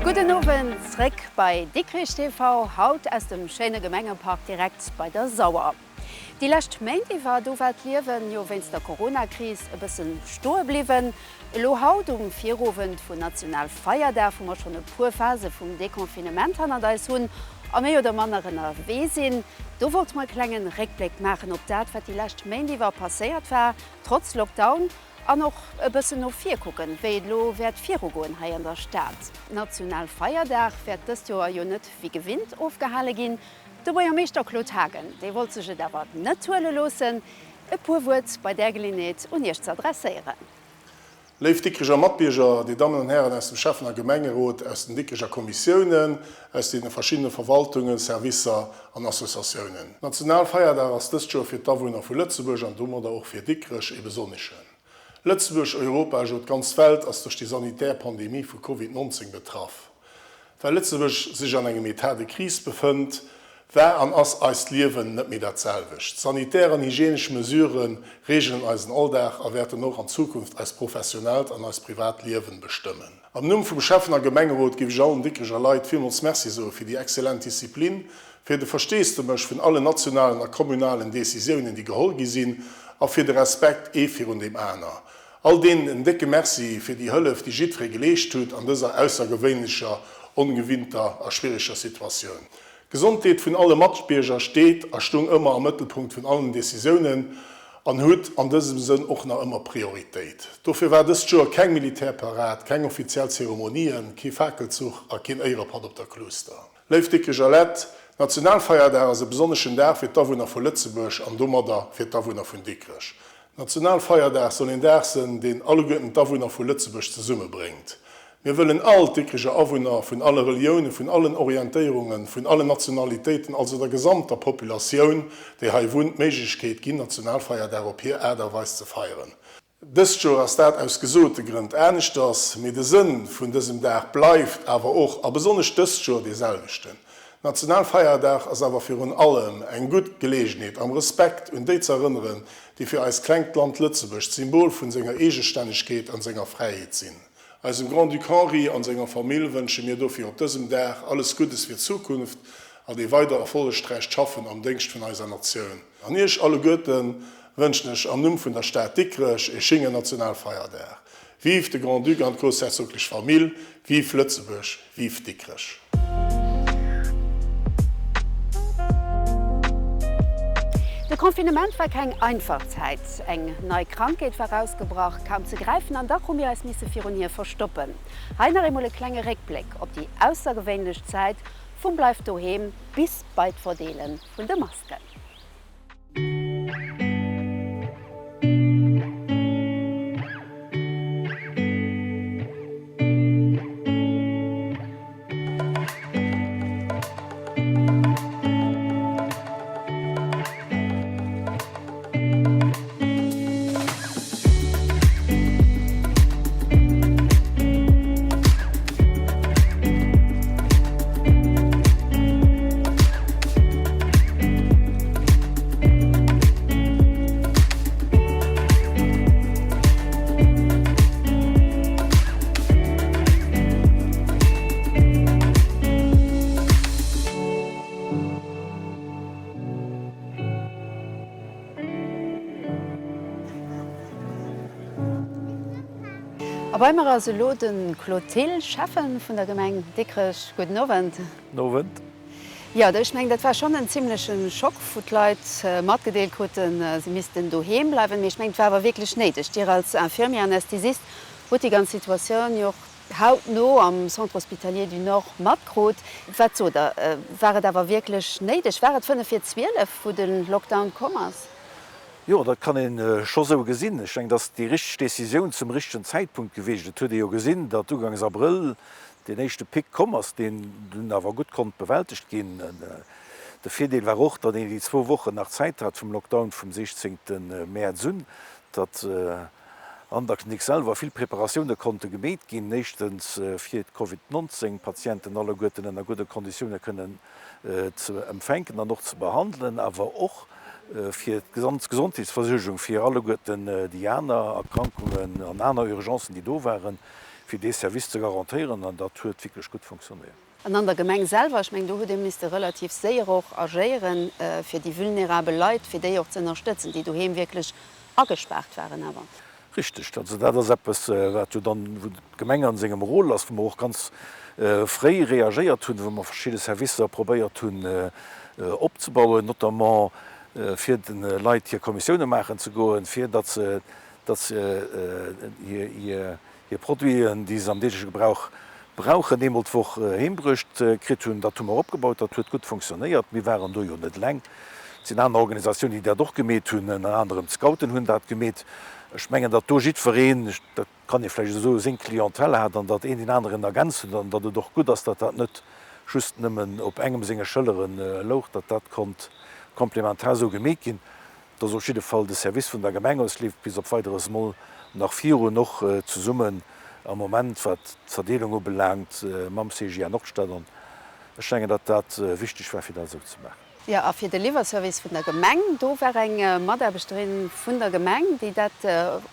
Gudden Owend zréck bei Dikrich TV, haut aus dem schéine Gemengepark direkt bei der Sauer. Déi lescht Méint iwwer, do war d'Liewen jo wéinst der Corona-Kris e bëssen stoe bliwwen. Elo haut um Virowend vun Nationalfeierdag, wou mer schonn e puer Phase vum Deconfinement hannert eis hunn a méi oder manner ënnerwee sinn, do wollte mer e klengen Réckbléck maachen op dat, wat déi lescht Méint iwwer passéiert war, trotz Lockdown, an och e bëssen no vir kucken, wéi et elo wäert virugoen hei an der Stad. Nationalfeierdag wäert dëst Joer jo net wéi gewinnt ofgehale ginn. De Buergermeeschter Claude Haagen, dee wollt sech et awer net huele loossen, e puer Wuert bei där Geleeënheet un Iech ze adresséieren. Léif Dikreger Matbierger, Dir Dammen an Hären aus dem Schäffen a Gemengerot, aus den Dikreger Kommissiounen, aus deene verschiddene Verwaltungen, Servicer an Associatiounen. Nationalfeierdag ass dëst Joer fir d'Awunner vu Lëtzebuerg an domadder och fir Dikrech ee besonneschen. Lëtzebuerg, Europa, jo d'ganz Welt ass duerch déi sanitär Pandemie vu Covid 19 betraff. Well Lëtzebuerg sech an engem Etat de crise befënnt, war an ass eist Liewen net méi dat selwecht. Sanitär an hygienesch Mesurë reegelen eisen Alldag a wäerten och an Zukunft eist professionellt an eist privat Liewen bestëmmen. Am Numm vum Schäffen a Gemengerot géif ech allen Dikreger Leit villmools Merci soe fir déi exzellent Disziplin, fir de Versteesdemech vun allen nationalen a kommunalen Decisiounen, déi geholl gi sinn, a fir de Respekt ee virun deem aner. All deenen en décke Merci fir déi Hëllef, déi jiddweree geleescht hutt an dëser aussergewéinlecher, ongewinnter a schwiereger Situatioun. D'Gesondheet vun alle Matbierger steet a stung ëmmer am Mëttelpunkt vun allen Decisiounen an hutt an dësem Sënn och nach ëmmer Prioritéit. Dofir war dëst Joer keng Militärparad, keng offiziell Zeremonien, kee Fakelzuch a keen Éierepatt op der Kluuster. Léif Dikreger Lett, Nationalfeierdag ass e besonneschen Dag fir d'Awunner vu Lëtzebuerg an domadder fir d'Awunner vun Dikrech. Nationalfeierdag soll een Dag sënn, deen alleguerten d'Awunner vu Lëtzebuerg zesummebréngt. Mir wëllen all d'Dikreger Awunner, vun alle Reliounen, vun allen Orientéierungen, vun allen Nationalitéiten, also der gesamter Populatioun, déi hei wunnt, d'Méiglechkeet ginn, Nationalfeierdag op hir Aart a Weis ze feieren. Dëst Joer ass dat aus gesote Grënn aneschters, mee de Sënn vun dësem Dag bleift awer och, a besonnesch dëst Joer, dee selwechten. Nationalfeierdag ass awer virun allem eng gutt Geleegenheet, am Respekt un déi ze erënneren, déi fir eist klengt Land Lëtzebuerg d'Symbol vun senger Eegestännegkeet an senger Fräiheet sinn. Eisem Grand-Duc Henri an senger Famill wënsche mir dofir op dësem Dag alles Guddes fir d'Zukunft an ee weider erfollegräicht Schaffen am Déngscht vun eiser Natioun. An Iech alleguerten wënschen ech am Numm vun der Stad Dikrech ee schéngen Nationalfeierdag. Vive de Grand-Duc an d'groussherzoglech Famill, vive Lëtzebuerg, vive Dikrech! De Confinement war keng einfach Zäit. Eng nei Krankheet war ausgebrach, kaum ze gräifen an dach hu mir eis misse virun hir verstoppen. Hei nach eemol e klenge Réckbléck op déi aussergewéinlech Zäit vum Bleif doheem bis bei d'Verdeele vun de Masken. A bei mer ass elo de Claude Thill, Schäffen vun der Gemeng Dikrech. Gudden Owend. Gudden Owend. Jo, ech mengen, dat war schonn en zimleche Schock, wou d'Leit matgedeelt kruten, se missten doheem bleiwen. Mee ech mengen, et war awer wierklech néideg. Dir als Infirmier, Anästhesist hutt déi ganz Situatioun jo och hautno am Centre hospitalier du Nord matkrut. Wat sot Der, war et awer wierklech néideg? War et fënnef vir 12, wou de Lockdown komm ass? Jo, dat kann ee scho sou gesinn. Ech mengen, et ass déi richteg Decisioun zum richtegen Zäitpunkt gewiescht. Et huet ee jo gesinn, datt ugangs Abrëll deen éischte Pic komm ass, deen dunn awer gutt konnt bewältegt ginn. De Virdeel war och, datt een déi zwou Wochen nach Zäit hat vum Lockdown vum 16 Mäerz un, datt. An der Klinik selwer vill Preparatioune konnte gemeet ginn, éischtens fir d'Covid 19 Patienten alleguerten ënner gudde Konditioune kënnen ze empfänken an och ze behandelen, awer och fir d'gesamt Gesondheetsversuergung fir alleguerten déi aner Erkrankungen an aner Urgencen, déi do waren, fir dee Service ze garantéieren. An dat huet wierklech gutt fonctionnéiert. An an der Gemeng selwer, ech mengen, do hutt Dir misste relativ séier och agéieren, fir déi vulnerabel Leit, fir déi och ze ënnerstëtzen, déi doheem wierklech agespaart waren awer. Richtig. Also dat ass eppes, wat jo dann, wou d'Gemeng a sengem Rôle ass, wou mer och ganz fréi reagéiert hunn, wou mer verschidde Servicer probéiert hunn opzebauen, notamment fir de Leit hir Kommissioune maachen ze goen, fir datt se, datt se hir, hir Produiten, déi se am deegleche Gebrauch brauchen, eemol d'Woch heembruecht kritt hunn. Dat hu mer opgebaut, dat huet gutt funktionéiert. Mir waren do jo net eleng, et sinn aner Organisatiounen, déi dat och gemeet hunn, ënner anerem d'Scouten hunn dat gemeet. Ech mengen, datt do jiddwereen, dat kann ee vläicht esou soen, seng Clientèle hat an datt een deen aneren ergänzt huet an datt et och gutt ass, datt dat net just nëmmen op engem senge Schëllere louch, datt dat konnt komplementar esou gemeet ginn. Dass op jidde Fall de Service vun der Gemeng aus leeft bis op Weideres mol nach virun, och zesummen am Moment wat d'Verdeelung ubelaangt mam CGA Nordstad. An ech denken, datt dat wichteg war fir dat esou ze maachen. Jo, a fir de Liwwerservice vun der Gemeng, do war eng Mataarbechterin vun der Gemeng, déi dat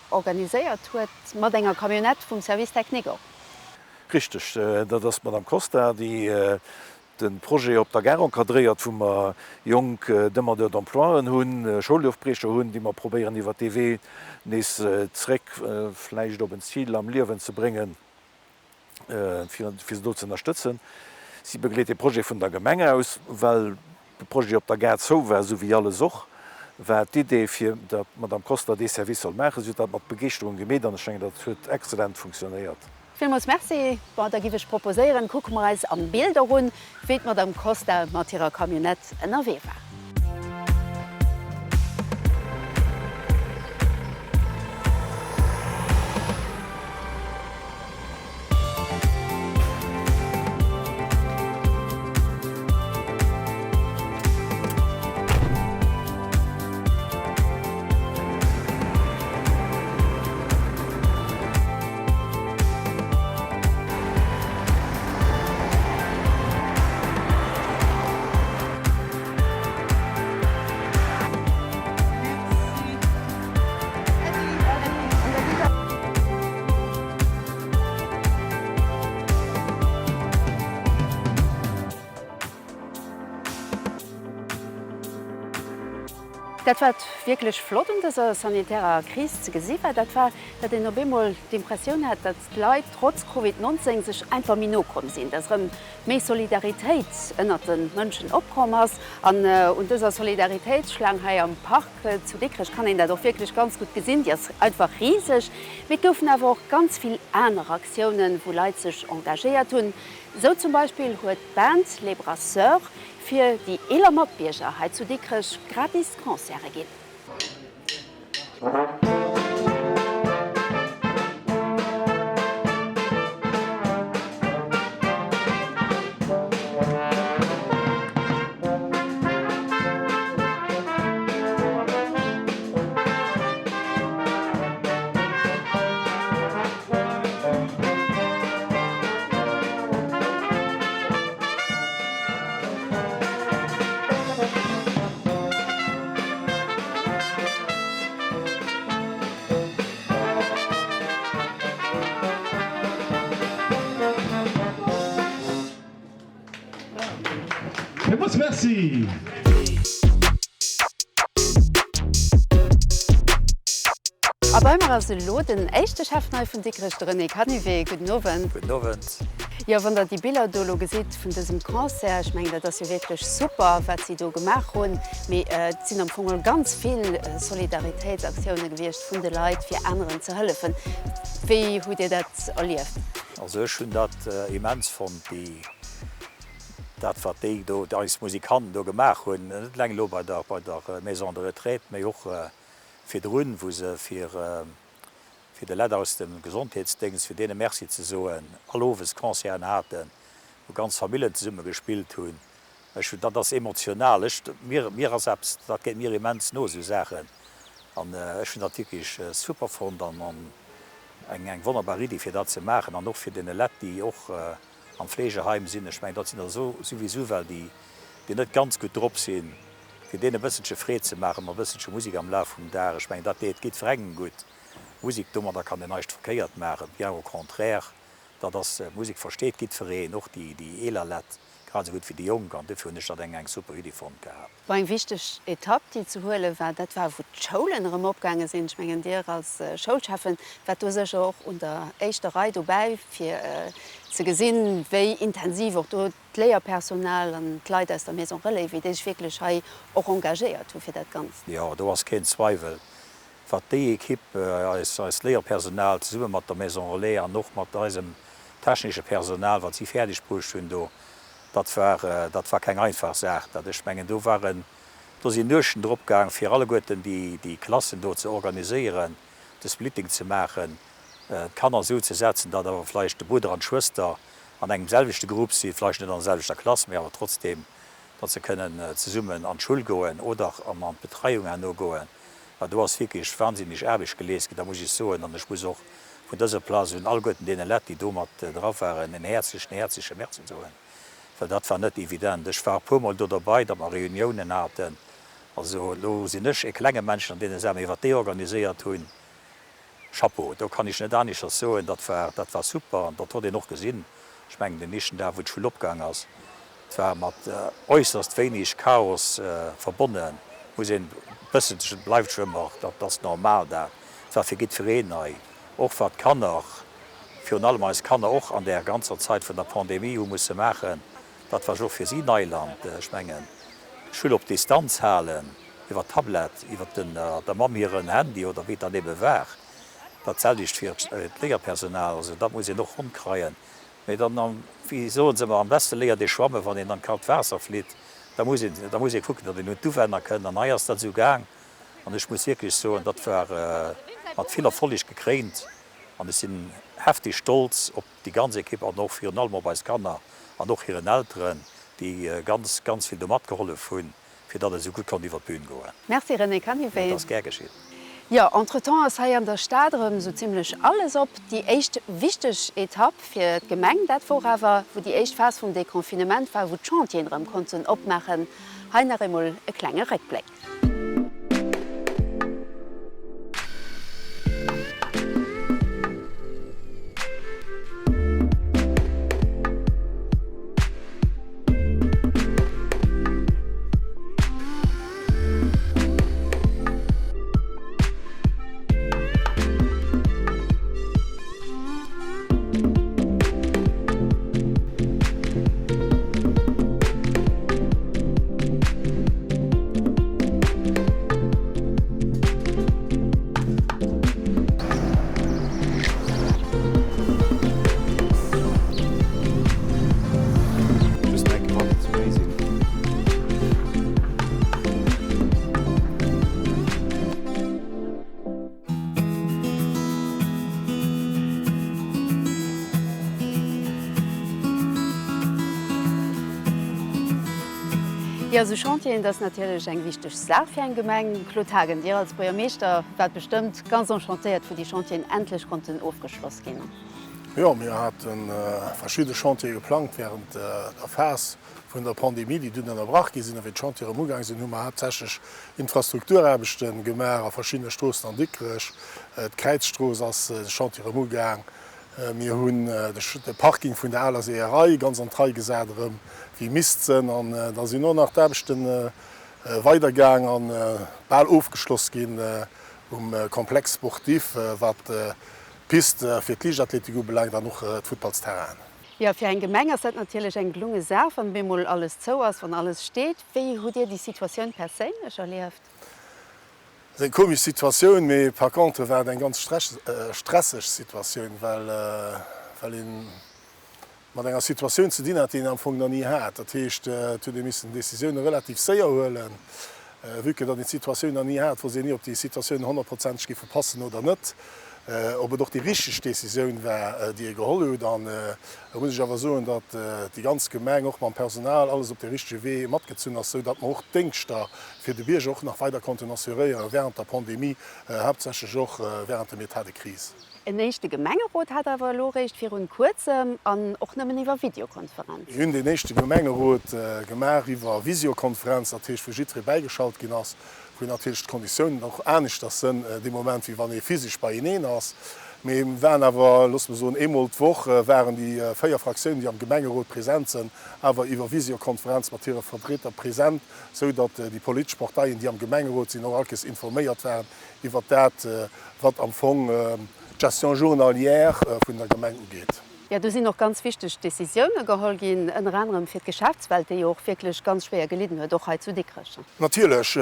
organiséiert huet, mat enger Camionnette vum Service technique och. Richteg, dat ass d'Madame Costa, déi De Projet op der Gare encadréiert, wou mer jonk Demandeurs d'emploien hunn, Schoulofbriecher hunn, déi mer probéieren iwwert dee Wee nees zréck vläicht op en Zil am Liewen ze bréngen, fir se do ze ënnerstëtzen. Si begleet dee Projet vun der Gemeng aus, well de Projet op der Gare zou war, esou wéi alles och, war d'Idee fir datt d'Madame Coster dee Service soll maachen. Si huet dat mat Begeeschterung gemeet an ech mengen, dat huet exzellent funktionéiert. Villmools Merci. Bon, da giff ech proposéieren, kucke mer eis am Bild och un, wéi d'Madame Costa mat hirer Camionnette ënnerwee war. Dat wat wierklech flott un dëser sanitärer Kris ze gesi war, dat war, datt een op eemol d'Impressioun hat, datt d'Leit trotz Covid 19 sech einfach méi no komm sinn, datt erëm méi Solidaritéit ënnert de Mënschen opkomm ass. An un dëser Solidaritéitsschlaang hei am Park zu Dikrech kann een dat och wierklech ganz gutt gesinn, déi ass einfach riseg. Mee et goufen awer och ganz vill aner Aktiounen, wou Leit sech engagéiert hunn. Esou zum Beispill huet d'Band Les Brasseurs fir déi eeler Matbierger hei zu Dikrech gratis Concerte ginn. Villmools Merci! A bei mer ass elo den éischte Chef nei vun Dikrech, de René Canivet. Gudden Owend. Gudden Owend. Jo, wann Der déi Biller do elo gesitt vun dësem Concert, ech mengen, dat ass jo wierklech super, wat si do gemaach hunn. Mee et sinn am Fong geholl ganz vill Solidaritéitsaktioune gewiescht vun de Leit, fir aneren ze hëllefen. Wéi hutt Dir dat erlieft? Also ech hunn dat immens fonnt, déi, dat wat déi do, eis Musikanten do gemaach hunn, net eleng elo bei der, bei der Maison de retraite, mee och virdrun, wou se fir, fir de Leit aus dem Gesondheetsdéngscht, fir deene Merci ze soen, all Owes Concerten haten, wou ganz Famillen zesumme gespillt hunn. Ech hunn, dat ass emotional. Ech, mir, mir ass eppes, dat geet mir immens no, esou Saachen. An ech hunn dat wierklech super fonnt an an. Eng eng wonnerbar Iddi fir dat ze maachen an och fir deene Lett, déi och am Fleegeheim sinn, ech mengen dat sinn der souwisou well déi, déi net ganz gutt drop sinn, fir deene e bësselche Freed ze maachen mat e bësselche Musek am Laf vum Dag. Ech mengen dat deet jiddwerengem gutt. Musek, domadder kann een näischt verkéiert maachen, bien au contraire, dat ass, Musek versteet jiddwereen, och déi eeler Lett grad esou gutt wéi déi Jonk an dofir hunn ech dat eng eng super Iddi fonnt gehat. Bon, eng wichteg Etapp, déi ze huele war, dat war, wou d'Schoulen erëm opgaange sinn. Ech mengen, Dir als Schoulschäffen waart do sécher och un der éischter Rei dobäi, fir ze gesinn, wéi intensiv och do d'Léierpersonal an d'Leit aus der Maison Relais, wéi déi sech wierklech hei och engagéiert hu fir dat Ganzt. Jo, do ass keen Zweiwel, wat déi Ekipp, eis, eist Léierpersonal zesumme mat der Maison Relais an och mat eisem technesche Personal, wat si fäerdeg bruecht hunn do, Dat war, dat war keng einfach Saach. Dat, ech mengen, do waren, do sinn Nuechten drop gaang, fir alleguerten déi, déi Klassen do ze organiséieren, de Splitting ze maachen, d'Kanner esou ze setzen, datt awer vläicht de Brudder an d'Schwëster an engem selwechte Grupp sinn, vläicht net an der selwechter Klass, mä awer trotzdem, datt se kënnen zesummen an d'Schull goen oder an d'Betreiung herno goen. Well do ass wierklech wahnsinneg Aarbecht geleescht ginn, dat muss ech soen. An ech muss och vun dëser Plaz un alleguerten deene Lett, déi do mat dra waren, en häerzlechen, häerzleche Merci soen, well dat war net evident. Ech war e puermol do derbei, datt mer Reuniounen haten. Also elo sinn ech e klenge Männchen an deene Saachen, mee wat déi organiséiert hunn, Chapeau, do kann ech net aneschters soen, dat war, dat war super an dat huet een och gesinn. Ech mengen den éischten Dag wou d'Schoul opgaang ass, et war mat äusserst wéineg Chaos verbonnen, muss een, bësselchen bleift scho ëmmer, dat ass normal, dat war fir jiddwereen nei, och wat d'Kanner, virun allem eis Kanner och an där ganzer Zait vun der Pandemie hu musse maachen, dat war jo och fir si Neiland. Ech mengen, Schull op Distanz halen, iwwer Tablett, iwwer den, der Mamm hiren Handy oder wéi et dann ebe war, dat selwecht fir d'Léierpersonal, also dat muss een och ronn kreien. Mee dann, wéi soen se ëmmer, am beste léiert ee schwammen, wann een an d'kalt Waasser flitt. Da muss een, da muss ee kucken, datt een un d'Uwänner kënnt. An hei ass dat esou gaang. An ech muss wierklech soen, dat war mat vill Erfolleg gekréint. An ech sinn heftig stolz op déi ganz Ekipp an och virun allem op eis Kanner an och hiren Elteren, déi ganz, ganz vill do matgehollef hunn, fir datt et esou gutt konnt iwwer d'Bün goen. Merci René Canivet. Et ass gär geschitt. Jo, entretemps ass hei an der Stad erëm esou zimlech alles op. Déi éischt wichteg Etapp fir d'Gemeng, dat wor awer, wou déi éischt Phas vum Deconfinement war, wou d'Chantieren erëm konnten opmaachen. Hei nach eemol e klenge Réckbléck. Just eng Watt ze méi sinn. Jo, esou Chantieren, dat ass natierlech eng wichteg Saach fir eng Gemeng. Claude Haagen, Dir als Buergermeeschter waart bestëmmt ganz enchantéiert, wou déi Chantieren endlech konnten ofgeschloss ginn. Jo, mir hate verschidde Chantiere geplangt während der Phas vun der Pandemie, déi dunn ënnerbrach gi sinn. A wéi d'Chantiere erëm ugaang sinn, hu mer haaptsächlech Infrastrukturaarbechte gemaach a verschiddene Stroossen an Dikrech. D'Kräizstrooss ass de Chantier erëm ugaang. Mir hunn de Parking vun der aler Seeërei ganz an d'Rei gesat erëm, wéi misst sënn. An da sinn och nach d'Aarbechte weidergaang a bal ofgeschloss ginn um Complexe sportif, wat D'Piste fir d'Liichtathletik ubelaangt an och d'Futtballsterrainen. Jo, fir eng Gemeng ass dat natierlech eng gelunge Saach, wann bemol alles zou ass, wann alles steet. Wéi hutt Dir déi Situatioun perséinlech erlieft? Et ass eng komesch Situatioun, mee par contre war et eng ganz stresseg Situatioun, well een mat enger Situatioun ze dinn hat, déi een am Fong nach ni hat. Dat heescht, et huet ee missen Décisioune relativ séier huelen. Vue que datt een d'Situatioun nach ni hat, wosst een ni, ob déi Situatiounen honnertprozenteg géife passen oder net. ob et och déi richteg Décisioun war, déi ee geholl huet. An da muss ech awer soen, datt déi ganz Gemeng och mam Personal alles op dee richtege Wee matgezunn ass, sou datt mer och d'Déngschter fir de Bierger och nach weider konnten assuréieren während der Pandemie, haaptsächlech och während dem État de crise. En éischte Gemengerot hat awer elo réischt virun kuerzem an och nëmmen iwwer Videokonferenz. Mir hunn deen éischte Gemengerot gemaach iwwer Visiokonferenz, dat heescht wou jiddweree bäigeschalt ginn ass, wou natierlech d'Konditiounen och aneschters sënn dee Moment wéi wann ee physesch beieneen ass. Mee mir waren awer, loosse mer soen, eemol d'Woch waren déi 4 Fraktiounen, déi am Gemengerot present sënn, awer iwwer Visiokonferenz mat hire Vertrieder present, sou datt déi politesch Parteien, déi am Gemengerot sinn, och all Kees informéiert waren iwwert dat, wat am Fong d'Gestion journalière vun der Gemeng ugeet. Jo, do sinn och ganz wichteg Décisioune geholl ginn, ënner anerem fir d'Geschäftswelt, déi jo och wierklech ganz schwéier gelidden huet, och hei zu Dikrech. Natierlech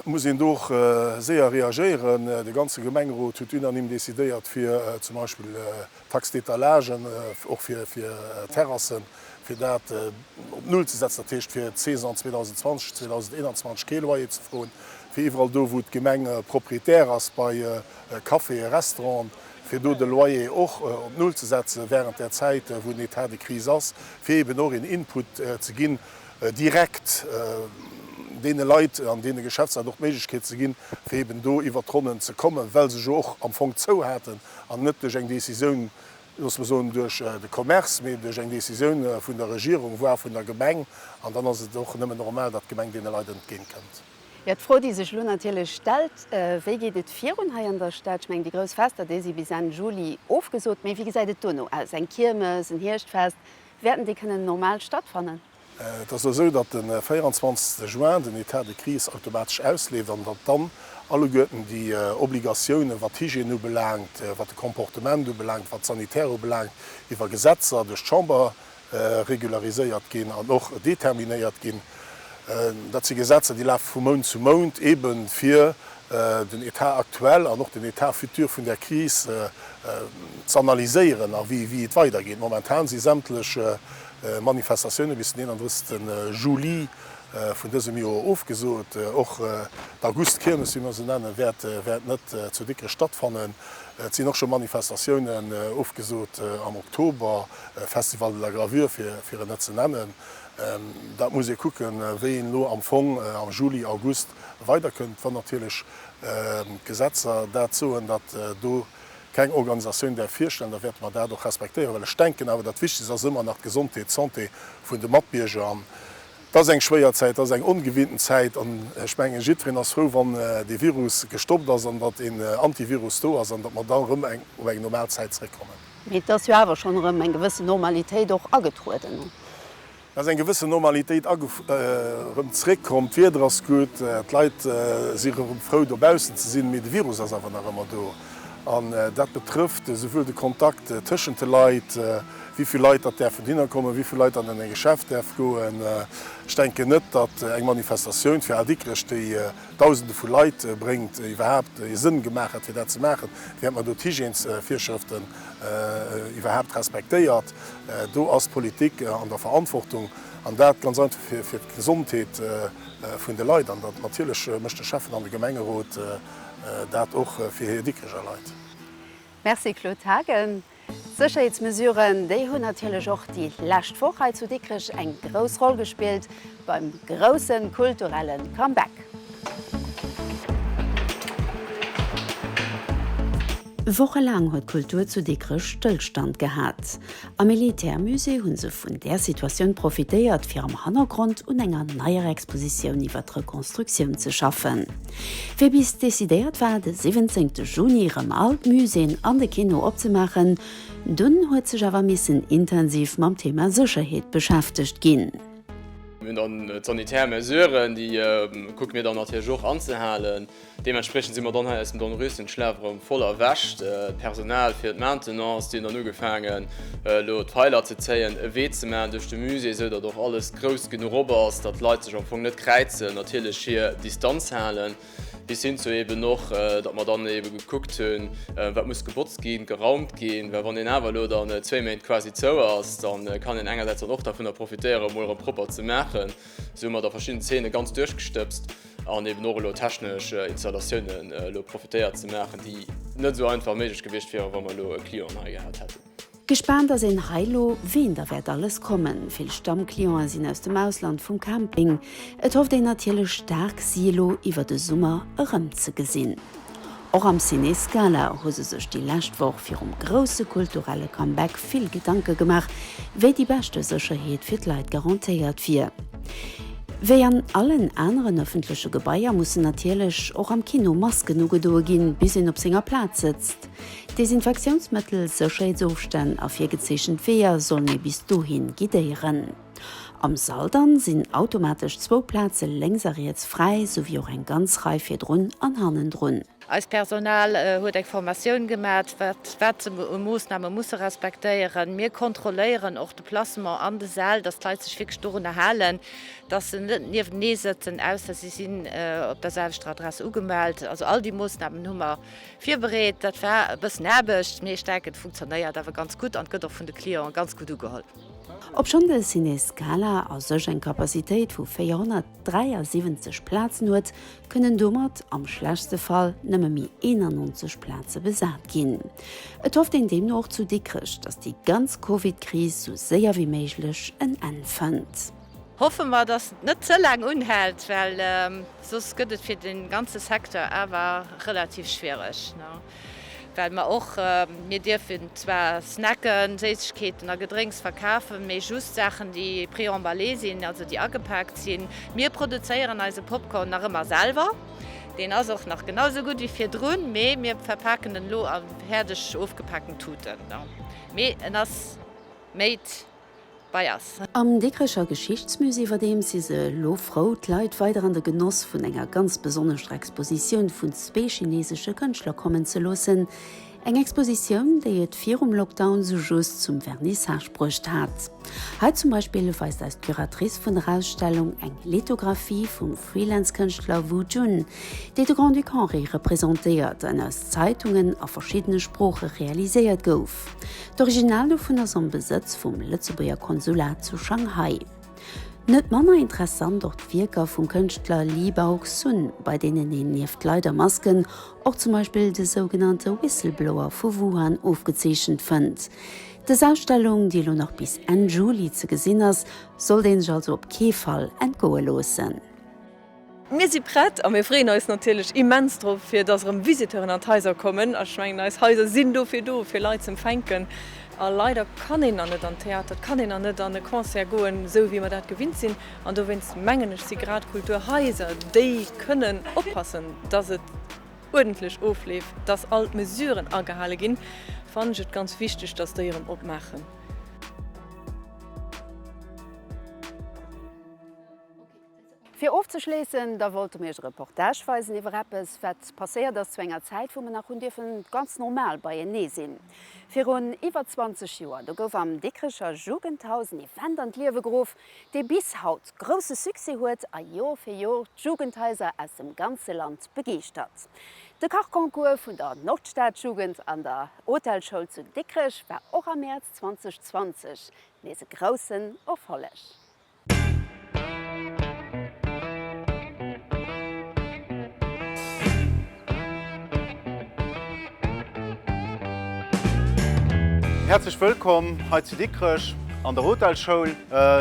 muss een do och séier reagéieren. De ganze Gemengerot huet unanime décidéiert, fir zum Beispill Taxe d'étalagen och fir Terrassen, fir dat op Null ze setzen, dat heescht fir d'Saison 2020, 2021 kee Loyer ze froen, fir iwwerall do wou d'Gemeng Propriétaire ass bei Caféen, Restauranten, fir do de Loyer och op Null ze setzen während där Zäit wou den État de crise ass, fir eben och een Input ze ginn direkt deene Leit an deene Geschäftsleit och d'Méiglechkeet ze ginn, fir eben do iwwert d'Ronnen ze kommen, well se jo och am Fong zou haten an net duerch eng Décisioun, loosse mer soen, duerch de Commerce, mee duerch eng Décisioun vun der Regierung, voire vun der Gemeng. An dann ass et och nëmmen normal, datt d'Gemeng deene Leit entgéintkënnt. Jo, d'Fro, déi sech elo natierlech stellt, Wéi geet et virun hei an der Stad? Ech mengen, déi grouss Fester, déi si bis Enn Juli ofgesot. Mee wéi gesäit et dono aus? Eng Kiermes, en Hierschtfest, wäerten déi kënnen normal stattfannen? Et ass elo esou, datt de 24 Juin den État de crise automatesch ausleeft an datt dann alleguerten déi Obligatiounen, wat d'Hygiène ubelaangt, wat de Comportement ubelaangt, wat d'Sanitaire ubelaangt, iwwer Gesetzer duerch d'Chamber regulariséiert ginn an och determinéiert ginn. Dat si Gesetzer, déi lafe vu Mount zu Mount, eebe fir den État actuel an och den État futur vun där Kris z'analyséieren a wéi et weidergeet. Momentan si sämtlech Manifestatioune bis den 31 Juli vun dësem Joer ofgesot. Och d'August-Kiermes, wéi mer se nennen, wäert net zu Dikrech stattfannen. Et sinn och scho Manifestatiounen ofgesot am Oktober, Festival de la Gravure fir en net ze nennen. Dat muss ee kucken, wéi een elo am Fong am Juli, August weiderkënnt, wann natierlech d'Gesetzer dat soen, datt do keng Organisatioun däerf virstellen, da wäerte mer dat och respektéieren, well ech denken awer, dat Wichtegst ass ëmmer nach d'Gesondheet, d'Santé vun de Matbierger. An et ass eng schwéier Zäit, et ass eng ongewinnten Zäit an ech mengen, jiddwereen ass frou, wann dee Virus gestoppt ass an datt een Antivirus do ass an datt mer da erëm op eng normal Zäit zréckkommen. Mee et ass jo awer schonn erëm eng gewëssen Normalitéit och agetrueden. Et ass eng gewëssen Normalitéit erëm zeréckkomm, d'Wieder ass gutt, d'Leit si erëm frou dobaussen ze sinn, mee de Virus ass awer nach ëmmer do. An dat betrëfft esouwuel de Kontakt tëschent de Leit, wéi vill Leit datt däerfen hinner kommen, wéi vill Leit datt an e Geschäft däerf goen. Ech denken net, datt eng Manifestatioun fir Al Dikrech, déi Dausende vu Leit bréngt, iwwerhaapt ee Sënn gemaach hätt fir dat ze maachen, wéi hätt mer do d'Hygiènesvirschrëften iwwerhaapt respektéiert. Do ass d'Politik an der Verantwortung, an dat ganz einfach fir d'Gesondheet vun de Leit. An dat natierlech mécht de Schäffen an de Gemengerot dat och fir hir Dikreger Leit. Merci Claude Haagen. D'Sécherheetsmesuren, déi hunn natierlech och déi lescht Woch hei zu Dikrech eng grouss Roll gespillt beim grousse kulturelle Comeback. Wochelaang huet d'Kultur zu Dikrech Stëllstand gehat. Am Militärmusée hu se vun där Situatioun profitéiert, fir am Hannergrond un enger neier Expositioun iwwer d'Rekonstruktioun ze schaffen. Wéi bis decidéiert war, de 17 Juni rëm all d'Muséeën an de Kino opzemaachen, dunn huet sech awer missen intensiv mam Thema Sécherheet beschäftegt ginn. Mir hunn dann d'sanitär Mesuren, déi kucke mir dann natierlech och anzehalen. Deementspriechend si mer dann hei aus dem Dornröschen Schlaf erëm voll erwächt. D'Personal fir d'Maintenance, déi hunn dann ugefaangen elo d'Feiler ze zéien, e Wee ze maachen duerch de Musée, esou datt och alles grouss genuch op ass, datt d'Leit sech am Fong net kräizen, natierlech hir Distanz halen, bis hin zu eeben och, datt mer dann eebe gekuckt hunn, wat muss gebotzt ginn, geraumt ginn, well wann een awer elo dann zwéi Méint quasi zou ass, da kann een engersäits dann och dervunner profitéieren, emol erëm propper ze maachen. Esou hu mer da verschidden Zeene ganz duerchgestëbst. An eben och elo technesch Installatiounen elo profitéiert ze maachen, déi. net esou einfach méiglech gewiescht wieren, wa mer elo e Client hei gehat hätten. Gespaant ass een hei lo, ween da wäert alles kommen. Vill Stammclienten sinn aus dem Ausland vum Camping. Et hofft een natierlech staark si elo iwwer de Summer erëm ze gesinn. Och am Ciné Scala hu se sech déi lescht Woch virum grousse kulturelle Comeback vill Gedanke gemaach, wéi déi beschte Sécherheet fir d'Leit garantéiert wier. Wéi an allen aneren ëffentleche Gebaier mussen natierlech och am Kino Masken ugedoe ginn, bis een op senger Plaz sëtzt. Desinfektiounsmëttel, Sécherheetsofstänn a virgezeechent Weeër sollen ee bis dohin guidéieren. Am Sall dann sinn automatesch zwou Plaze lénks a riets fräi, souwéi och eng ganz Rei virdrun an hannendrun. Eist Personal huet eng Formatioun gemat, wat se u Moossname musse respektéieren. Mir kontrolléieren och de Placement an de Säll, dass d'Leit sech wierklech dorunner halen, dass se net niewentenee sëtzen, ausser si sinn op der selwechter Adress ugemellt. Also all déi Moossnamen hu mer virbereet. Dat war e bëssen Aarbecht, mee ech denken, et funktionéiert awer ganz gutt an et gëtt och vun de Clienten ganz gutt ugeholl. Obschonn de Ciné Scala a sech eng Capacitéit vu 473 Plazen huet, kënnen domat am schlechtste Fall nëmme méi 91 Plaze besat ginn. Et hofft een deemno och zu Dikrech, datt déi ganz Covid-Kris sou séier wéi méiglech en Enn fënnt. Hoffe mer, dass et net ze laang unhält, well soss gëtt et fir de ganze Secteur awer relativ schwiereg. Well mer och, mir dierfen zwar Snacken, Séissegkeeten a Gedrénks verkafen, mee just Saachen, déi préemballé sinn, also déi agepaakt sinn. Mir produzéieren eise Popcorn nach ëmmer selwer. Deen ass och nach genau esou gutt wéi virdrun, mee mir verpaken en elo a fäerdeg ofgepaakten Tuten. Mee en ass made bei ass. Am Dikrecher Geschichtsmusée iwwerdeems si se elo frou, d'Leit weider an de Genoss vun enger ganz besonneschter Expositioun vun zwee chinesesche Kënschtler kommen ze loossen. Eng Expositioun, déi et virum Lockdown sou just zum Vernissage bruecht hat. Hei zum Beispill weist eis d'Curatrice vun der Ausstellung eng Lithographie vum Freelance-Kënschtler Wu Jun, déi de Grand-Duc Henri representéiert an aus Zeitungen a verschiddene Sprooche realiséiert gouf. D'Original dovun ass am Besëtz vum Lëtzebuerger Konsulat zu Shanghai. Net manner interessant och d'Wierker vum Kënschtler Li Baoxun, bei deenen een nieft Leit a Masken och zum Beispill de sougenannte Whistleblower vu Wuhan ofgezeechent fënnt. Dës Ausstellung, déi elo nach bis Enn Juli ze gesinn ass, sollt ee sech also op kee Fall entgoe loossen. Mir si prett a mir freeën eis natierlech immens drop, fir dass erëm Visiteuren an d'Haiser kommen. A ech mengen, eis Haiser sinn dofir do, fir Leit z'empfänken. A leider kann een nach net an d'Theater, et kann een nach net an e Concert goen, esou wéi mer dat gewinnt sinn. An dowéinst mengen ech, si grad Kulturhaiser, déi kënnen oppassen, dass et uerdentlech ofleeft, dass all d'Mesuren agehale ginn, fannen ech et ganz wichteg, dass déi erëm opmaachen. Fir ofzeschléissen, da wollte mir iech e Reportage weisen iwwer eppes, wat passéiert ass zu enger Zäit, wou mer nach hunn dierfen ganz normal beienee sinn. Virun iwwer 20 Joer, do gouf am Dikrecher Jugendhaus en Event an d'Liewe geruff, dee bis haut grousse Succès huet a Jor fir Jor d'Jugendhaiser aus dem ganze Land begeeschtert. De Kachconcours vun der Nordstadjugend an der Hotelschoul zu Dikrech war och am Mäerz 2020 nees e groussen Erfolleg. Häerzlech wëllkomm hei zu Dikrech an der Hotelschoul.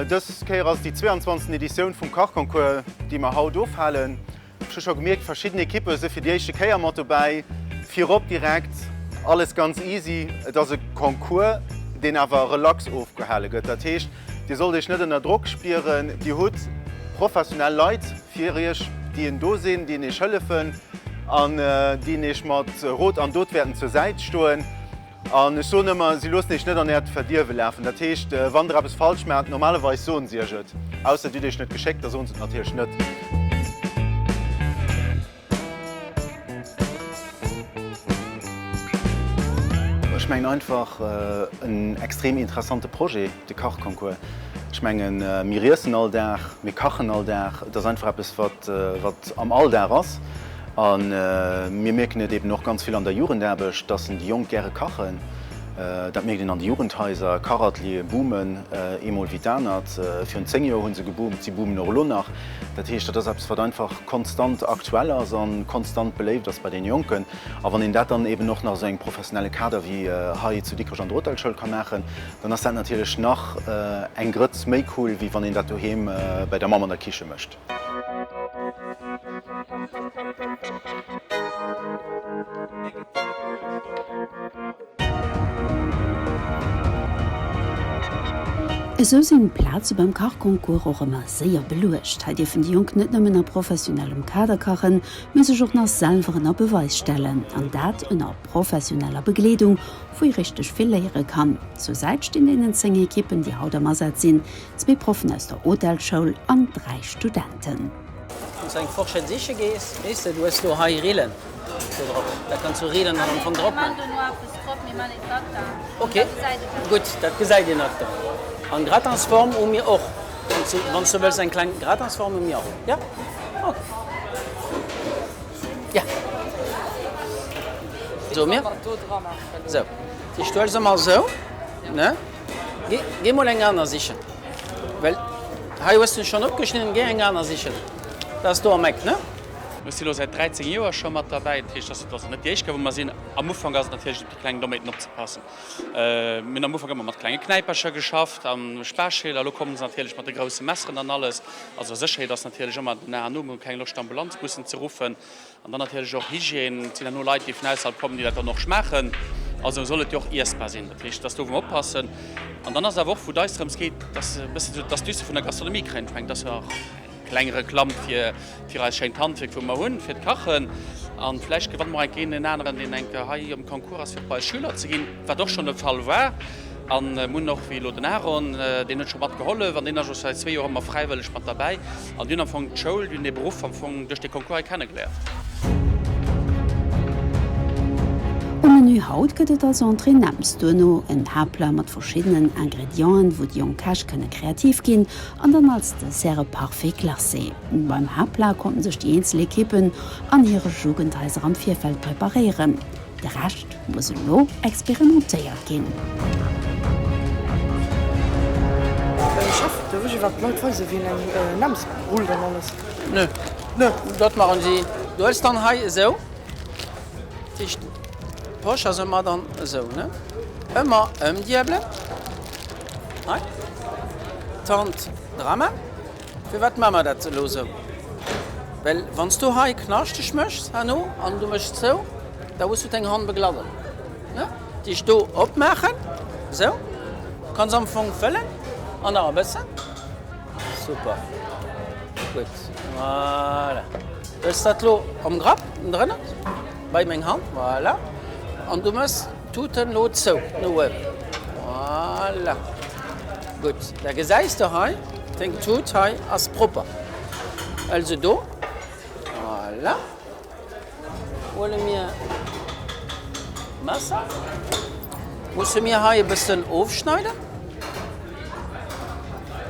Dës Kéier ass et déi 22. Editioun vum Kachconcours, déi mer haut ofhalen. Ech hu scho gemierkt, verschidden Ekippe si fir déi éischte Kéier mat dobäi. Virop direkt, alles ganz easy, et ass e Concours, deen awer relax ofgehale gëtt. Dat heescht, Dir sollt Iech net ënner Drock spieren. Dir hutt professionell Leit fir Iech, déi en do sinn, déi Iech hëllefen an déi Iech mat Rot an Dot wäerten zur Säit stoen. An ech soen ëmmer, si loossen iech net an äert Verdierwe lafen. Dat heescht, wann der eppes falsch maacht, normalerweis soen si iech et. Ausser dir hutt iech net geschéckt, da soen se et natierlech net. Ech mengen einfach en extrem interessante Projet, de Kachconcours. Ech mengen, mir iessen all Dag, mir kachen all Dag. Et ass einfach eppes, wat am Alldag ass. A mir mierken et eben och ganz vill an der Jugendaarbecht, dass déi Jonk gäre kachen. Dat mierkt een an de Jugendhaiser. Kachateliere boomen eemol wéi d'anert. Virun 10 Joer hu se geboomt, si boomen och elo nach. Dat heescht, dat ass eppes, wat einfach konstant aktuell ass a konstant beléift ass bei deene Jonken. A wann een dat dann eben och nach esou engem professionelle Kader wéi hei zu Dikrech an der Hotelschoul ka maachen, dann ass dat natierlech nach eng Grëtz méi cool, wéi wann een dat doheem bei der Mamm an der Kiche mécht. Esou sinn d'Plaze beim Kachconcours och ëmmer séier beluecht. Hei dierfen déi Jonk net nëmmen a professionellem Kader kachen, mee sech och nach selwer ënner Beweis stellen. An dat ënner professioneller Begleedung, wou ee richteg vill léiere kann. Zur Säit stinn deenen 10 Ekippen, déi haut am Asaz sinn, zwee Proffen aus der Hotelschoul an 3 Studenten. Wann s du eng Forschett siche gees, weess de, du hues do hei Rillen do drop, da kanns du Rillen dann am Fong drop man. Ok, gutt, dat gesäit een nach dann. An Gratinsform hu mir och, wann s du wëlls eng kleng Gratinsform hu mir och, jo? Ok, jo. Soe mir, sou, déi huels emol sou, ne? Géi mol eng aner sichen, well hei hues de schonn opgeschnidden. Géi eng aner sichen, dat ass do am Eck, ne? Ech si lo säit 13 Joer scho mat derbäi, dat heescht, dat ass net déi éischt Kéier, wou mer sinn. Am Ufank ass et natierlech op déi kleng Dommheeten opzepassen. Mir hunn am Ufank ëmmer mat klenge Knäipercher geschafft a Sparschäler, elo komme se natierlech mat de grousse Messeren an alles. Also Sécherheet ass natierlech ëmmer den A an O, mir hu keng Loscht Ambulanzbussen ze ruffen. An dann natierlech och Hygiène. Et sinn herno Leit, déi vun ausserhalb kommen, déi dat dann och schmaachen. Also soll et jo och iessbar sinn. Dat heescht, dass do wou mer oppassen. An dann ass et awer och, wou et eis drëms geet, dass e bëssen esou d'Astucë vun der Gastronomie kréien. Ech mengen, dat ass jo och eng kleng Reklamm fir, fir eist schéint Handwierk, wou mer hunn, fir d'Kachen. A vläicht gewanne mer och enk een deen aneren, deen enk hei um Concours ass, fir och bei eis Schüler ze ginn, wat och schonn de Fall war. An mir hunn och, wéi elo den Aaron, deen huet scho mat gehollef an deen ass och säit zwee Joer ëmmer fräiwëlleg mat derbäi. An déi hunn am Fong d'Schoul, déi hunn dee Beruff am Fong duerch dee Concours hei kennegeléiert. Um Menü haut gëtt et als Entrée Nems, duerno en Haaptplat mat verschiddenen Ingredienten, wou déi jonk Käch kënne kreativ ginn an dann als Dessert e Parfait glacé. Beim Haaptplat konnten sech déi eenzel Ekippen an hire Jugendhaiser am Virfeld preparéieren. De Rescht muss elo experimentéiert ginn. Chef, duerf ech iwwerhaapt d'Leit weisen, wéi een eng Nems rullt an alles? Nö, nö, dat maachen si. Du huels dann hei esou, dat heescht d'Posch ass ëmmer dann esou, ne? Ëmmer ëmdiebelen, hei, d'Hand dra man. Firwat maache mer dat elo esou? Well wann s du hei knaschteg méchs herno an du méchs zou, da hues du deng Hand begladden. Ne? Déi ech do opmaachen, esou. Kanns am Fong fëllen an nach e bëssen. Super. Gutt. Voilà. Hues dat elo am Grapp drënner, bei meng Hand. Voilà. An du méchs d'Tuten elo zou, no uewen. Voilà. Gutt. Da gesäis de hei, deng Tut hei ass propper. Also do. Voilà. Huele mir d'Messer. Musse mir hei e bëssen ofschneiden.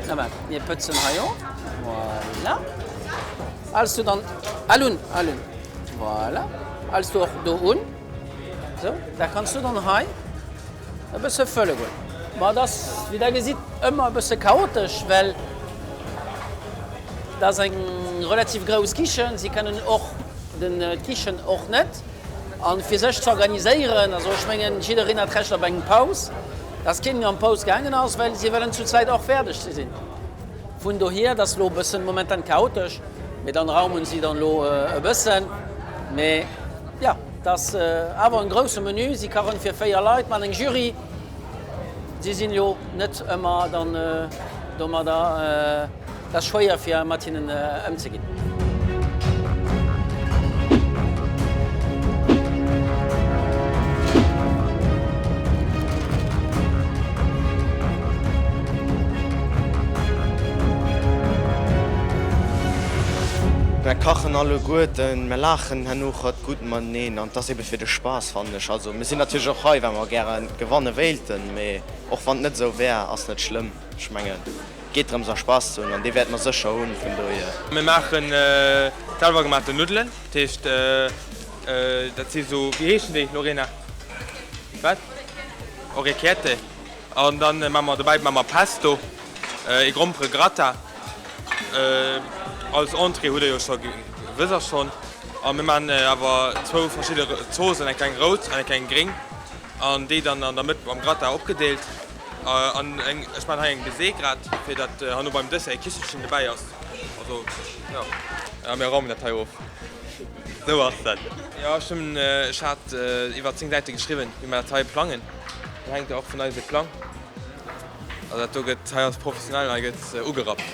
Na waart, mir pëtzen hei of. Voilà. Hals du dann al un, al un. Voilà. Hals du och do un. Sou, da kanns du dann hei e bësse fëlle goen. Ma et ass, wéi der gesitt, ëmmer e bësse chaotesch, well et ass eng relativ grouss Kichen. Si kennen och d'Kichen och net. A fir sech ze organiséieren, also ech mengen, jiddereen hat Recht op eng Paus, dass keen an d'Paus gaangen ass, well si wëllen zu Zäit och fäerdeg ze sinn. Vun dohier, et ass elo e bëssen momentan chaotesch, mee dann raumen si dann elo e bëssen. Mee jo. Et ass awer en grousse Menü, si kachen fir 4 Leit mat eng Jury. Si sinn jo net ëmmer dann domadder, et ass schwéier fir mat hinnen ëmzeginn. Mer kachen alleguerten, mer laachen herno grad gutt mateneen an et ass ebe fir de Spaass fannen ech. Also mir sinn natierlech och hei well mer gäre gewanne wéilten, mee och wann et net esou wär ass net schlëmm. Ech mengen et geet drëms a Spaass ze hunn an dee wäerte mer sécher hunn, vun dohier. Mir maache selwer gemaachten Nuddelen, dat heescht dat si sou, wéi heeschen déi Lorena? Wat? Orecchiette an dann maache mer dobäi maache mer Pesto, ee Grompere-Gratin. Als Entrée hutt der jo scho, wësst der schonn. A mir maachen awer zwou verschidde Zoosen, eng kleng rout an eng kleng gréng an déi dann an der Mëtt mam Gratin opgedeelt. An eng, ech maachen hei eng Baiser grad, fir datt herno beim Dessert e Kichelchen dobäi ass. Also jo, a mir raumen dat hei of. Esou ass dat. Jo, ech hunn, ech hat iwwer 10 Säite geschriwwen, wéi mer dat hei plangen. Do hänkt jo och vun eis e Plang. Also dat do gëtt, hei ass professionell, hei gëtt ugerappt.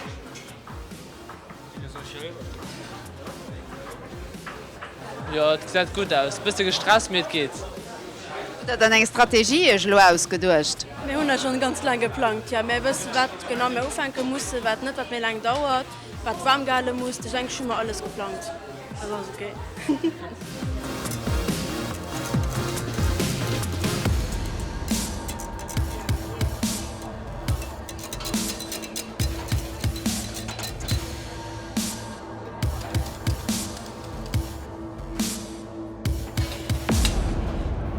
Jo, et gesäit gutt aus. Bësse gestresst, mee et geet. Hutt der dann eng Strategie iech elo ausgeduecht? Mir hunn dat schonn ganz laang geplangt, jo. Mir wëssen, wat genau mir ufänke mussen, wat net, wat méi laang dauert, wat waarm gehale muss. Ech denke, ech hu mer alles geplangt. Also ass ok.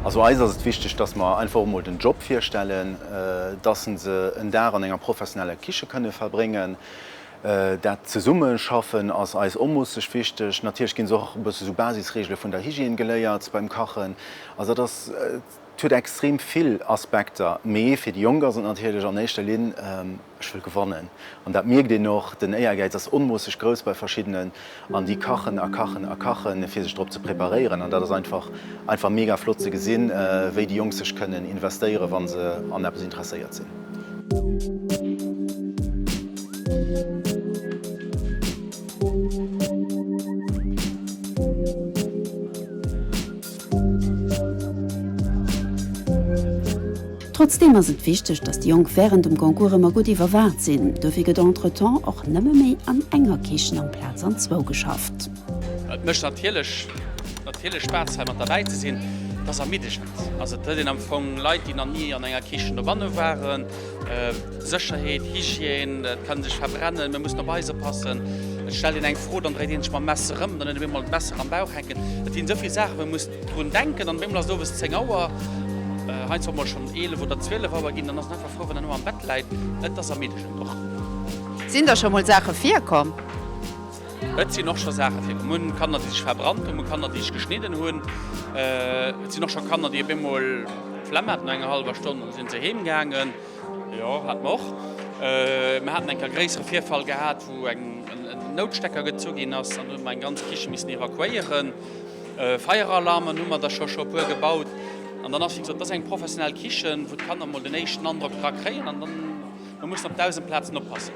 Also eis ass et wichteg, dass mer einfach och mol den Job virstellen, dass se en Dag an enger professioneller Kiche kënne verbréngen. Dat Zesummeschaffen ass eis onmoosseg wichteg. Natierlech ginn se och e bësse sou Basisregele vun der Hygiène geléiert beim Kachen. Also dat ass, et huet extrem vill Aspekter. Mee fir déi Jonk ass et natierlech an éischter Linn, ech wëll gewannen. An dat mierkt een och, den Éiergäiz ass onmoosseg grouss bei verschiddenen an déi kachen a kachen a kachen, fir sech drop ze preparéieren. An dat ass einfach, einfach mega flott ze gesinn, wéi déi Jonk sech kënnen investéieren, wa se an eppes interesséiert sinn. Trotzdeem ass et wichteg, datt déi Jonk wärend dem Concours ëmmer gutt iwwerwaacht sinn. Dofir gëtt entretemps och nëmme méi an enger Kichen amplaz an zwou geschafft. Et mécht natierlech natierlech Spaass hei mat derbäi ze sinn. Et ass ermiddegend. Also et huet een am Fong Leit, déi nach ni an enger Kichen dobanne waren. Sécherheet, Hygiène, et kann sech verbrennen, mir mussen op eis oppassen. Et stellt een eng Fro, dann dréit een sech mam Messer ëm, dann huet een op eemol d'Messer am Bauch hänken. Et sinn esou vill Saachen, wou ee muss drun denken an op eemol ass et owes 10 Auer, heiansdo och mol schonn 11 oder 12 Auer ginn, dann ass een einfach frou, wann een elo am Bett läit. Et ass ermiddegend och. Sinn der scho mol Saache virkomm? Et sinn och scho Saache virkomm. Mir hunn Kanner, déi sech verbrannt hunn, mir hu Kanner, déi sech geschnidden hunn. Et sinn och scho Kanner, déi op eemol d'Flemm haten no enger hallwer Stonn an da si se heem gaangen. Jo, hate mer och. Mir haten eng Kéier e gréissere Virfall gehat, wou en Noutstecker gezu ginn ass an do hu mer eng ganz Kiche missen evakuéieren. Feieralarmen hu mer der scho scho e puer gebaut. An dann ass, wéi gesot, et ass eng professionell Kichen, wou d'Kanner mol den éischten Androck dra kréien an dann, mer mussen op 1.000 Plazen oppassen.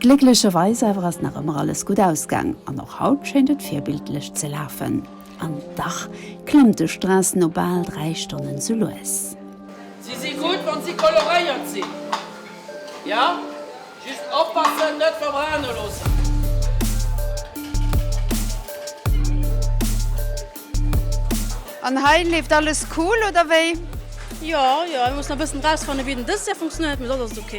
Glécklecherweis awer ass nach ëmmer alles gutt ausgaang an och haut schéint et virbildlech ze lafen. An dach klëmmt de Stress no bal 3 Stonnen sou lues. Si si gutt wann si koloréiert sinn, jo, just oppassen net verbrenne loossen. An hei leeft alles cool oder wéi? Jo, jo, mir mussen nach e bëssen rausfannen wéi den Dessert funktionéiert, mee soss ass et ok.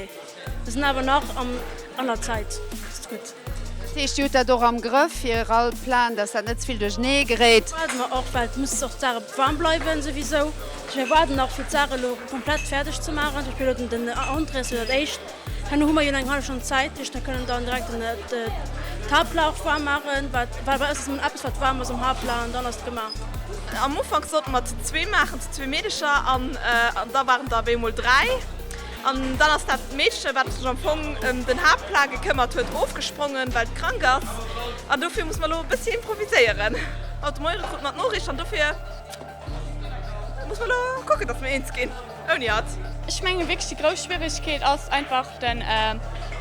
Mir sinn awer nach an an der Zäit, ass gutt. Dat heescht dir hutt dat och am Grëff fir all Plan, dass dat net ze vill duerchenee geréit? Waarde mer och, well et muss och d'Saache waarm bleiwen souwisou. Mir waarden nach fir d'Saach elo komplett fäerdeg ze maachen. Zum Beispill elo den Entrée ass jo dat éischt. Herno hu mer jo nach eng hallef Stonn Zäit, dat heescht mir kënnen dann direkt den d'Haaptplat och waarm maachen, wat well bei eis ass emol eppes wat waarm ass um Haaptplat an dann ass et gemaach. Am Ufank sollte mer zu zwee maachen, zu zwee Meedecher an da waren der op eemol 3 an dann ass dat Meedche wat sech am Fong ëm den Haaptplat gekëmmert huet ofgesprongen, well et krank ass an dofir musse mer elo e bëssi improviséieren. Haut de Moie krute mer d'Noriicht an dofir musse mer elo kucken, datt mer eens ginn ouni hatt. Ech mengen wierklech déi grouss Schwieregkeet ass einfach den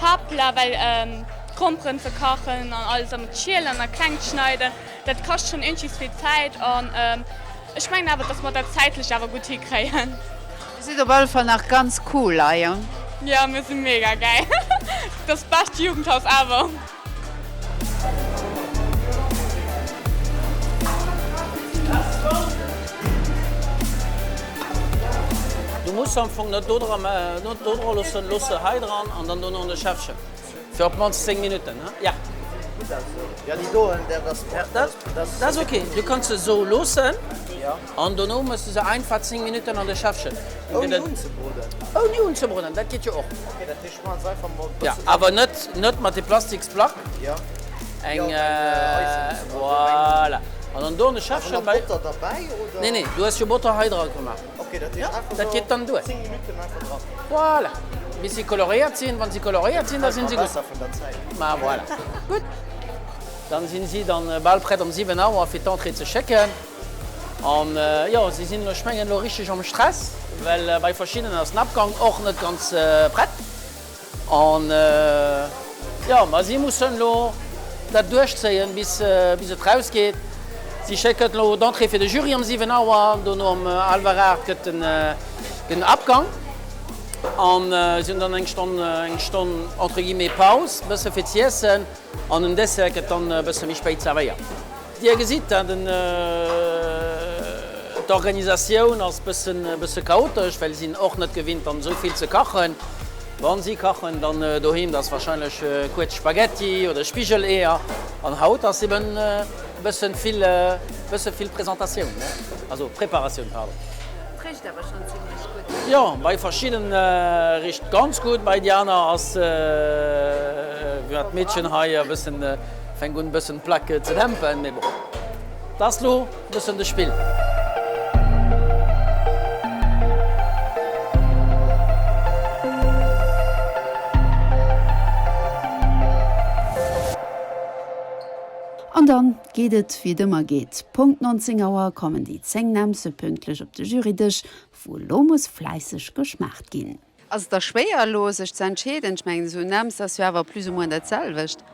Haaptplat, well d'Gromperen ze kachen an alles an schielen an a kleng schneiden, dat kascht schon iergendwéi vill Zäit an ech mengen awer, dass mer dat zäitlech awer gutt hikréien. Dir sidd op alle Fall nach ganz cool hei. Jo, mir si mega gäil. Dat ass d'bescht Jugendhaus ever. Du muss am Fong net do dra, net do dra loossen, looss se hei dran an dann dono an de Schäffchen. Fir op d'mannst 10 Minutten, he? Ja. Dat ass ok, du kanns se esou loossen an dono mëss de se einfach 10 Minutten an de Schäffchen. Ouni unzebroden? Ouni unzebroden, dat geet jo och. Jo, awer net net mat de Plastiksplack. Eng, voilà. An dann do an de Schäffchen bei. Botter derbäi oder? Nee, nee, du hues jo Botter hei dra gemaach. Ok, dat heescht einfach Dat geet dann duer. 10 Minutten einfach dran. Voilà. Bis si koloréiert sinn. Wann si koloréiert sinn, da sinn si gutt. Besser vun der Zäit. Ma voilà. Gutt. Dann sinn si dann bal prett om 7 Auer fir d'Entrée ze schécken. An jo, si sinn elo, ech mengen elo richteg am Stress, well bei verschiddenen ass den Abgang och net ganz prett. An jo, ma si mussen elo dat duerchzéien, bis bis et rausgeet. Si schécken elo d'Entrée fir de Jury om 7 Auer, dono om hallwer 8 gëtt den den Abgang. An si hunn dann eng Stonn, eng Stonn entre guillemets Paus, bësse fir z'iessen. An den Dessert gëtt dann e bësse méi spéit zerwéiert. Dir gesitt, den d'Organisatioun ass bëssen bësse chaotesch, well si sinn och net gewinnt dann esou vill ze kachen. Wann si kachen, dann doheem, dat ass wahrscheinlech kuerz Spaghetti oder Spigeleeër. An haut ass eben e bëssen vill bësse vill Presentatioun, also Preparatioun, pardon. Et richt awer schonn zimlech gutt. Jo, bei verschidden richt ganz gutt, bei déi aner ass jo d'Meedchen hei e bëssen fänkt un bëssen d'Plaque ze dämpen, mee bon, dat ass lo bëssen de Spill. An dann geet et wéi et ëmmer geet, Punkt 19 Auer kommen déi 10 Nemse pünktlech op de Jurydësch, wou elo muss fläisseg geschmaacht ginn. Ass et da schwéier elo sech ze entscheeden? Ech mengen esou Nems ass jo awer plus ou moins dat selwecht.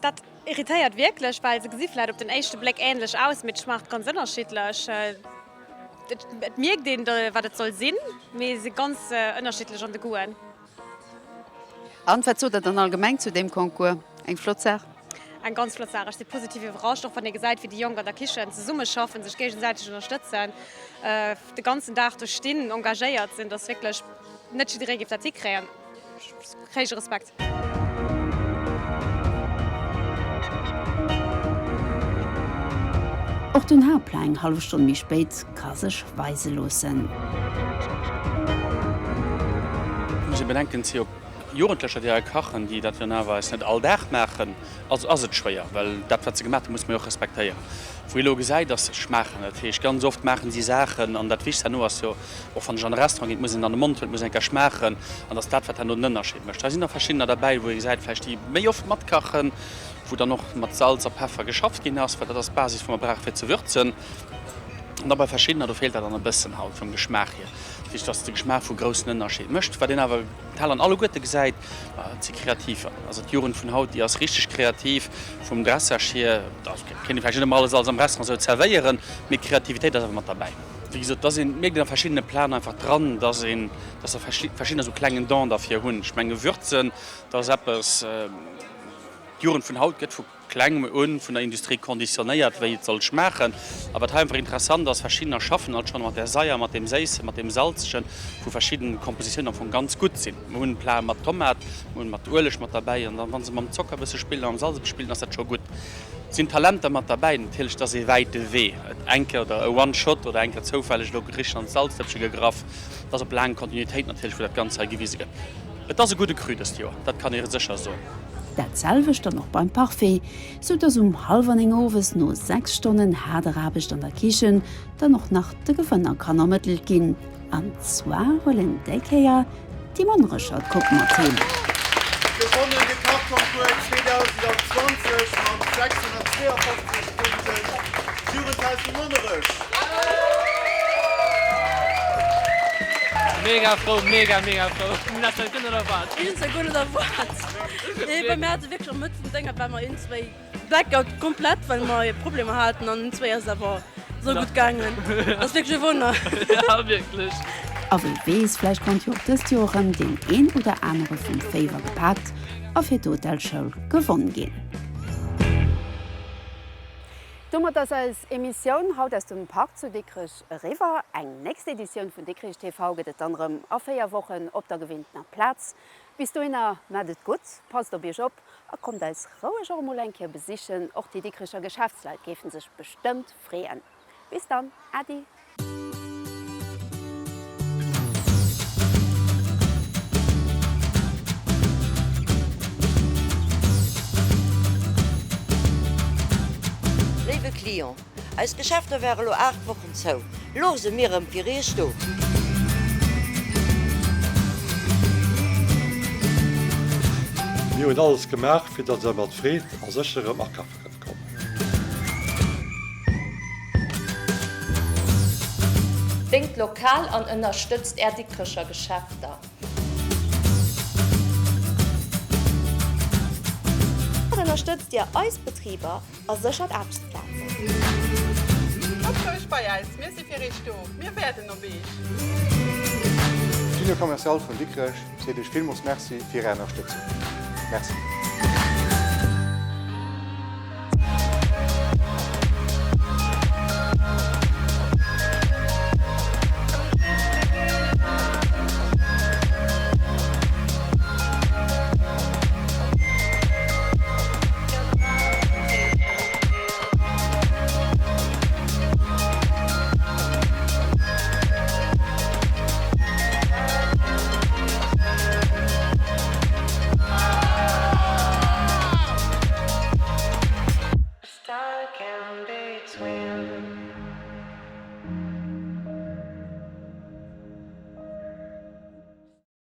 Dat irritéiert wierklech, well se gesi vläit op den éischte Bléck änlech aus, mee et schmaacht ganz ënnerschiddlech. Et mierkt een, wat et soll sinn, mee se si ganz ënnerschiddlech an de Goûten. An wat sot der dann allgemeng zu deem Concours? Eng flott Saach? Eng ganz flott Saach. Ech si positiv iwwerrascht, och wann ee gesäit, wéi déi Jonk an der Kichen zesummeschaffen, sech géigesäiteg ënnerstëtzen, de ganzen Dag do stinn, engagéiert sinn. Dat ass wierklech, net jidderee géif dat hikréien. Héije Respekt. Och den Haaptplat eng hallef Stonn méi spéit ka sech weise loossen. Muss ee bedenken, et si jo Jugendlecher, déi hei kachen, déi dat jo awer net all Dag maachen. Also ass et schwéier, well dat, wat se gemaach hunn, muss mer jo och respektéieren. Wou ee elo gesäit, ass, schmaachen. Dat heescht, ganz oft maachen si Saachen, an dat Wichtegst herno ass jo, och wann ech an e Restaurant ginn, et muss een an de Mond huelen, et muss een eng Kéier schmaachen, an dat ass dat, wat herno den Ënnerscheed mécht. Hei sinn der verschiddener derbäi, wou ee gesäit, vläicht déi méi oft matkachen, wou dann och mat Salz a Peffer geschafft ginn ass, well dat ass d'Basis, wou mer brauche fir ze würzen. An da bei verschiddener, do feelt dat dann e bëssen halt vum Geschmaach hier. Dat heescht, dass de Geschmaach vu groussen Ënnerscheed mécht. Wat een awer bal an alleguerte gesäit, et si Kreativer. Also d'Jugend vun haut, déi ass richteg kreativ vum Dressage hier. Da kéint ee vläicht net ëmmer alles als am Restaurant esou zerwéieren, mee d'Kreativitéit ass awer mat derbäi. Wéi gesot, dass een, mierkt een a verschiddene Platen einfach dran, dass een, dass der verschiddener esou klengen Don derfir hunn. Ech menge Würzen, dat ass eppes, d'Jugend vun haut gëtt vu klengem un vun der Industrie konditionéiert, wéi et soll schmaachen. A wat hei einfach interessant ass, verschiddener schaffen alt schonn mat där Saier, mat deem Séissen, mat deem Salzegen, wou verschidden Kompositiounen am Fong ganz gutt sinn. Mer hunn Plae mat Tomat, mer hunn mat Ueleg mat derbäi an dann, wa se mam Zocker e bësse spillen a mam Salz e bësse spillen, ass dat scho gutt. Et sinn Talenter mat derbäi. Natierlech, et ass ee wäite Wee. Et eng Kéier oder e One Shot oder eng Kéier zoufälleg elo richteg an d'Salzdëppche gegraff. Et ass op laang Kontinuitéit natierlech, wou dat Ganzt hei gewise gëtt. Et ass e gudde Cru dëst Joer, dat kann ee sécher soen. Dat selwecht dann och beim Parfait, sou dass um hallwer 9 owes no 6 Stonnen haarder Aarbecht an der Kichen dann och nach de Gewënner kann ermëttelt ginn. An zwar huelen déi Kéier déi Monnerecher d'Coupe mat heem. Gewonnen de Kachconcours 2020 mat 652 Punkten d'Jugendhaus vu Monnerech. Mega frou, mega mega frou. Mir hat dat guer net erwaart. Ech hunn dat guer net erwaart. Nee, bei mir hat et wierklech am Mëtt vum Dénger war mer een, zwéi Blackout komplett, well mer Problemer haten an zwéi ass et awer sou gutt gaangen. Ass wierklech e Wonner. Ja, wierklech. A wie weess, vläicht konnt jo och dëst Joer erëm deen een oder anere vum Féiwer gepaakt a fir d'Hotelschoul gewonn ginn. Domat ass eis Emissioun haut aus dem Park zu Dikrech eriwwer. Eng nächst Editioun vun Dikrich TV gëtt et dann erëm a 4 Wochen op der gewinntener Plaz. Bis dohinner maacht et gutt, passt op iech op a kommt eis roueg och emol eng Kéier besichen. Och déi Dikricher Geschäftsleit géifen sech bestëmmt freeën. Bis dann, Äddi! Léiwe Client, eis Geschäfter ware lo 8 Wochen zou. Lo se mir rëm fir iech do. Mir hunn alles gemaach, fir datt der mat Freed a sécher erëm akafe kënnt kommen. Déngt lokal an ënnerstëtzt Är Dikrecher Geschäfter. Ënnerstëtzt Dir eis Betriber a séchert Aarbechtsplazen. Kommt roueg bei eis, mir si fir Iech do, mir wäerden op Iech. D'Union Commerciale vun Dikrech seet Iech villmools Merci fir Är Ënnerstëtzung. Merci.